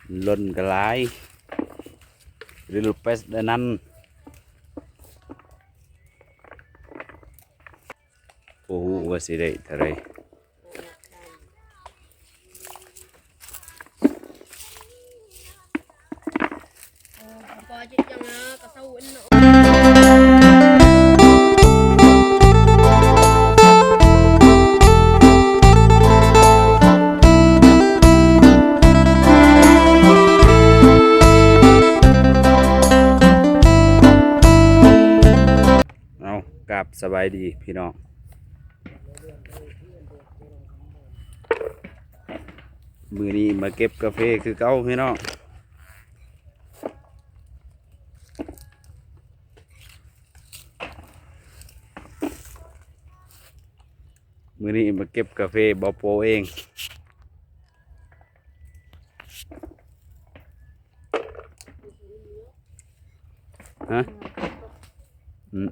ລົ້ນກໍຫຼາຍ ລິລເປັດອັນນັ້ນ ບໍ່ຮູ້ວ່າຊິໄດ້ເທົ່າໃດ. ເອົາ ກາບສະບາຍດີພີ່ນ້ອງ. ມື້ນີ້ມາເກັບກາເຟຄືເກົ່າພີ່ນ້ອງ. ມື້ນີ້ມາເກັບກາເຟບ່າວໂປເອງ. ຮະ? ອືມ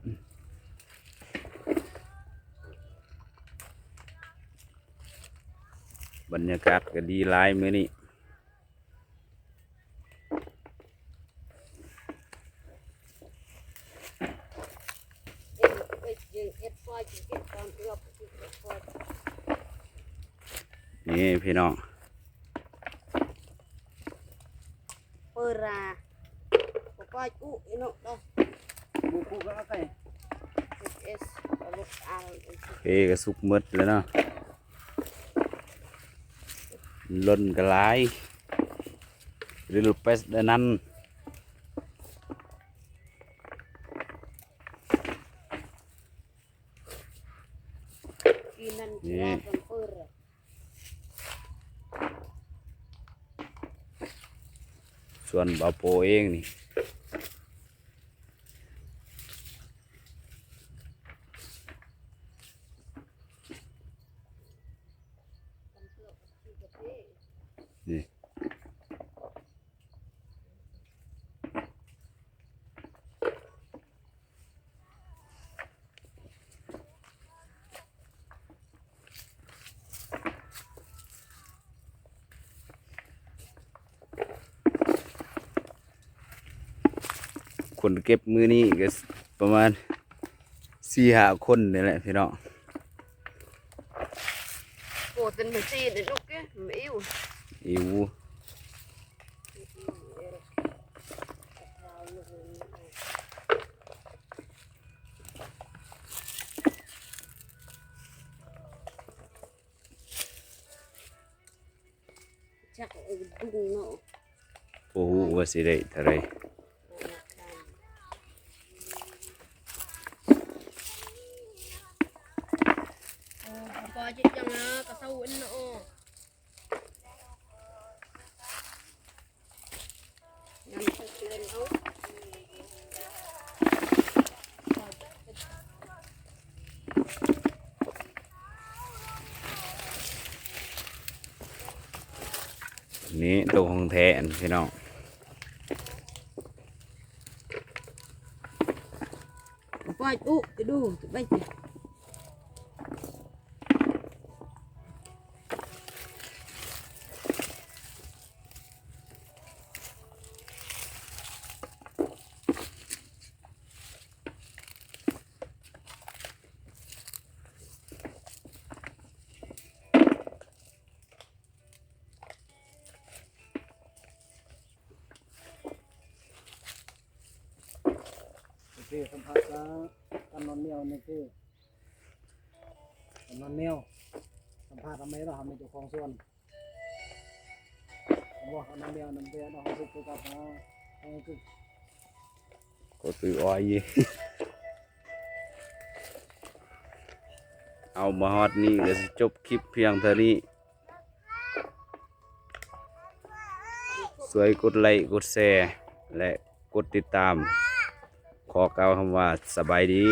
ບັນຍາກາດກໍດີຫຼາຍມື້ນີ້. ນີ້ພີ່ນ້ອງ ເປີຣາ ບໍ່ປ່ອຍອຸອີໂນດອ ບຸກຸກະໄກ່ ເອັສ ເອັສ ເອົາລົດອາ ເອ ກະສຸກໝົດແລ້ວເນາະ. ລົ້ນກໍຫຼາຍ ລິລເປັດອັນນັ້ນ ສວນບ່າວໂປເອງນີ້. ນີ້ ຄົນເກັບມື້ນີ້ກໍປະມານສີ່ຫ້າຄົນນີ້ແຫຼະພີ່ນ້ອງ. ໂອ້ ເປັນຈັ່ງຊີ້ເດ້ລູກເອີຍ ມັນອີ່ວ ອີ່ວ. ຈັກເອີ ດຸງເນາະ ບໍ່ຮູ້ວ່າຊິໄດ້ເທົ່າໃດ. ນີ້ຕົວຂອງແທ້ອັນພີ່ນ້ອງ. ປອຍອຸ ໄປດູ ໄປ. ໂອເຄ ສຳພາດກັນນອນແນວນີ້ຄື ກັນນອນແນວ ສຳພາດເອົາແມ່ເນາະ ເຮົາແມ່ນເຈົ້າຂອງສວນ. ບໍ່ ເອົານຳແມວນຳແມວເນາະ ເຮົາເຮັດຄືກັນເນາະ ເຮົາຄື ກໍຄືອ້ອຍ ເອົາ ມາຮອດນີ້ກໍຊິຈົບຄລິບພຽງເທົ່ານີ້. ຊ່ວຍກົດໄລກ໌ ກົດແຊ ແລະ ກົດຕິດຕາມ. ຂໍກ່າວຄຳວ່າສະບາຍດີ.